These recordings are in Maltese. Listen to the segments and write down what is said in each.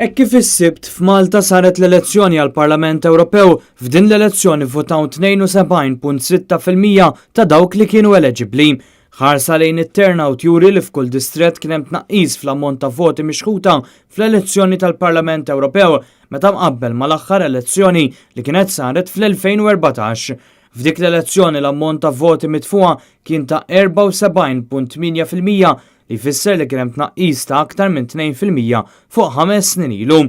Hekk kif is-Sibt f'Malta saret l-elezzjoni għall-Parlament Ewropew, f'din l-elezzjoni votaw 72.6% ta' dawk li kienu eleġibbli. Ħarsa lejn it-turnout juri li f'kull distrett kien hemm tnaqqis fl-ammont ta' voti mixħuta fl-elezzjoni tal-Parlament Ewropew meta mqabbel mal-aħħar elezzjoni li kienet saret fl-2014. F'dik l-elezzjoni l-ammont ta' voti mitfuha kien ta' 74.8% li jfisser li kien hemm tnaqqis ta' aktar minn 2% fuq 5 snin ilu.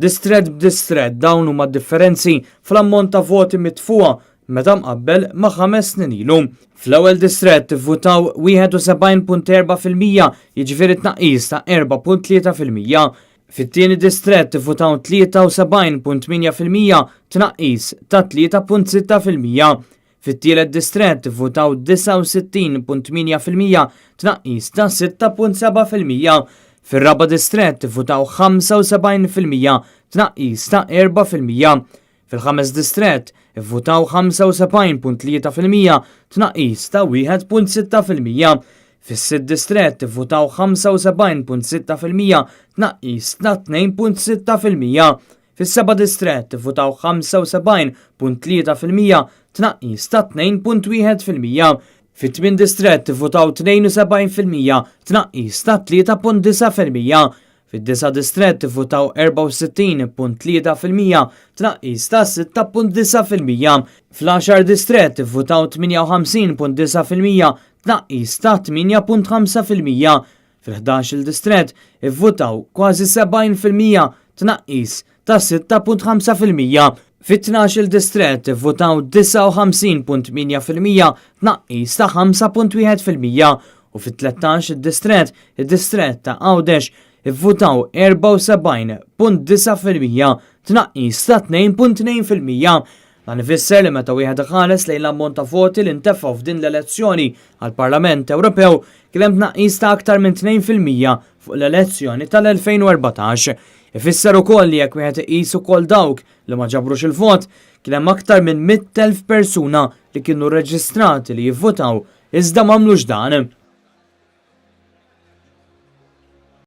Distrett b'distrett dawn huma differenzi fl-ammont ta' voti mitfuha meta mqabbel ma' 5 snin ilu. Fl-ewwel distrett ivvutaw 71.4%, jiġifieri tnaqqis ta' 4.3%. Fit-tieni distrett ivvutaw 73.8%, tnaqqis ta' 3.6%. Fit-tielet distrett ivvutaw 69.8%, tnaqqis ta' 6.7%. Fir-raba distrett ivvutaw 75%, tnaqqis ta' 4%. Fil-ħames distrett ivvutaw 75.3%, tnaqqis ta' 1.6%. Fis-sitt distrett ivvutaw 75.6%, tnaqqis ta' 2.6%. Fis-seba' distrett ivvutaw 75.3%, tnaqqis ta' 2.1%. Fit-tmien distrett ivvutaw 72%, tnaqqis ta' 3.9%. Fid-disa' distrett ivvutaw 64.3%, tnaqqis ta' 6.9%. Fl-10 distrett ivvutaw 58.9%, tnaqqis ta' 8.5%. Fil-11 distrett ivvutaw kważi 70%, tnaqqis ta' 6.5%. Fit-12 distrett ivvutaw 59.8%, tnaqqis ta' 5.1%. U fit-13 distrett, id-distrett ta' Għawdex, ivvutaw 74.9%, tnaqqis ta' 2.2%. Dan ifisser li meta wieħed iħares lejn l-ammont ta' voti li ntefgħu f'din l-elezzjoni għall-Parlament Ewropew kien hemm tnaqqis ta' aktar minn 2% fuq l-elezzjoni tal-2014. Ifisser ukoll li jekk wieħed iqis ukoll dawk li ma ġabrux il-vot, kien hemm aktar minn 100,000 persuna li kienu reġistrati li jivvotaw iżda m'għamlux dan.